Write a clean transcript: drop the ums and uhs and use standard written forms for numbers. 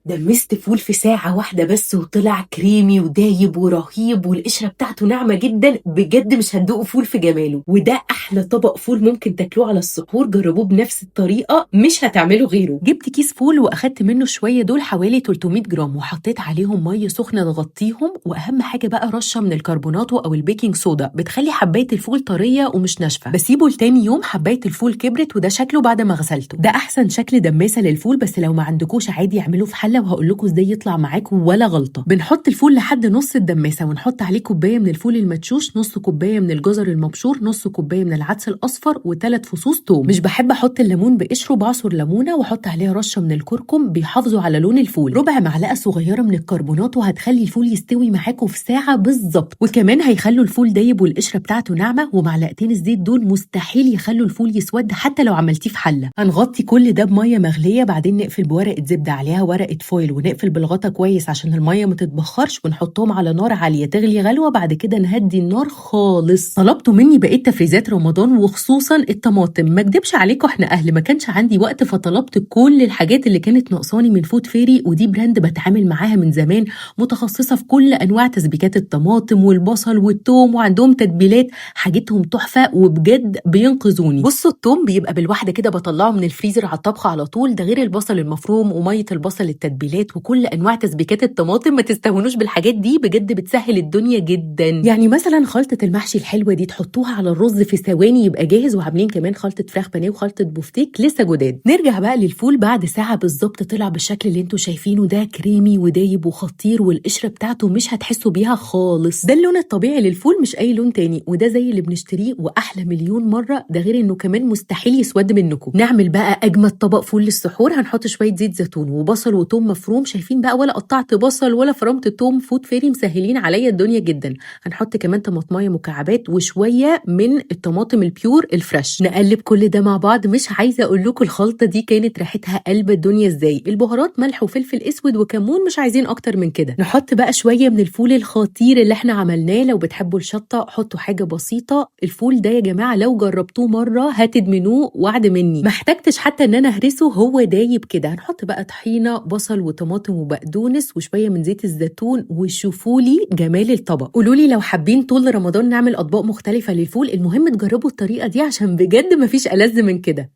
دمست فول في ساعة واحدة بس وطلع كريمي ودايب ورهيب والقشرة بتاعته ناعمة جدا، بجد مش هتدوقوا فول في جماله. وده أحلى طبق فول ممكن تاكلوه على السحور، جربوه بنفس الطريقة مش هتعملوا غيره. جبت كيس فول وأخدت منه شوية، دول حوالي 300 جرام، وحطيت عليهم مية سخنة تغطيهم، وأهم حاجة بقى رشة من الكربوناتو أو ال baking soda، بتخلي حباية الفول طرية ومش ناشفة. بسيبه لتاني يوم، حباية الفول كبرت وده شكله بعد ما غسلته. ده أحسن شكل دماسة للفول، بس لو ما عندكوش عادي اعملوه في حلة وهقول لكم ازاي يطلع معاكم ولا غلطه. بنحط الفول لحد نص الدماسه ونحط عليه كوباية من الفول المدشوش، نص كوباية من الجزر المبشور، نص كوباية من العدس الاصفر، وثلاث فصوص توم. مش بحب احط الليمون بقشره، بعصر ليمونه واحط عليها رشه من الكركم، بيحافظوا على لون الفول. ربع معلقه صغيرة من الكربونات وهتخلي الفول يستوي معاكم في ساعة بالظبط، وكمان هيخلوا الفول دايب والقشره بتاعته ناعمه. ومعلقتين الزيت دول مستحيل يخلوا الفول يسود حتى لو عملتيه في حله. هنغطي كل ده بميه مغليه، بعدين نقفل بورقه زبدة عليها ورقة foil، ونقفل بالغطا كويس عشان المية ما تتبخرش، ونحطهم على نار عالية تغلي غلوه، بعد كده نهدي النار خالص. طلبتوا مني بقية تفريزات رمضان وخصوصا الطماطم، ما اكدبش عليكم احنا اهل ما كانش عندي وقت، فطلبت كل الحاجات اللي كانت ناقصاني من فود فيري، ودي brand بتعامل معاها من زمان، متخصصة في كل انواع تسبيكات الطماطم والبصل والثوم، وعندهم تتبيلات، حاجتهم تحفة وبجد بينقذوني. بصوا الثوم بيبقى بالواحده كده بطلعه من الفريزر على الطبخ على طول، ده غير البصل المفروم ومية البصل التتبيلات وكل انواع تسبيكات الطماطم. ما تستهونوش بالحاجات دي بجد بتسهل الدنيا جدا. يعني مثلا خلطه المحشي الحلوة دي تحطوها على الرز في ثواني يبقى جاهز، وعاملين كمان خلطه فراخ بانيه وخلطه بوفتيك لسه جداد. نرجع بقى للفول، بعد ساعة بالظبط طلع بالشكل اللي انتوا شايفينه ده، كريمي ودايب وخطير، والقشره بتاعته مش هتحسوا بيها خالص. ده اللون الطبيعي للفول مش اي لون تاني، وده زي اللي بنشتريه واحلى مليون مرة، ده غير انه كمان مستحيل يسود منكم. نعمل بقى اجمد طبق فول للسحور، هنحط شوية زيت زيتون وبصل وتوم مفروم، شايفين بقى ولا قطعت بصل ولا فرمت توم، فود فيري مسهلين عليا الدنيا جدا. هنحط كمان طماطمايه مكعبات وشوية من الطماطم ال pure ال fresh، نقلب كل ده مع بعض. مش عايزه اقول لكم الخلطة دي كانت ريحتها قلب الدنيا ازاي. البهارات ملح وفلفل اسود وكمون، مش عايزين اكتر من كده. نحط بقى شوية من الفول الخطير اللي احنا عملناه، لو بتحبوا الشطه حطوا حاجة بسيطة. الفول ده يا جماعة لو جربتوه مرة هتدمنوه، وعد مني. ما احتجتش حتى ان انا اهرسه، هو دايب كده. هنحط بقى طحينه، بصل وطماطم وبقدونس وشوية من زيت الزيتون، وشوفوا لي جمال الطبق. قولوا لي لو حابين طول رمضان نعمل اطباق مختلفة للفول، المهم تجربوا الطريقة دي عشان بجد مفيش ألذ من كده.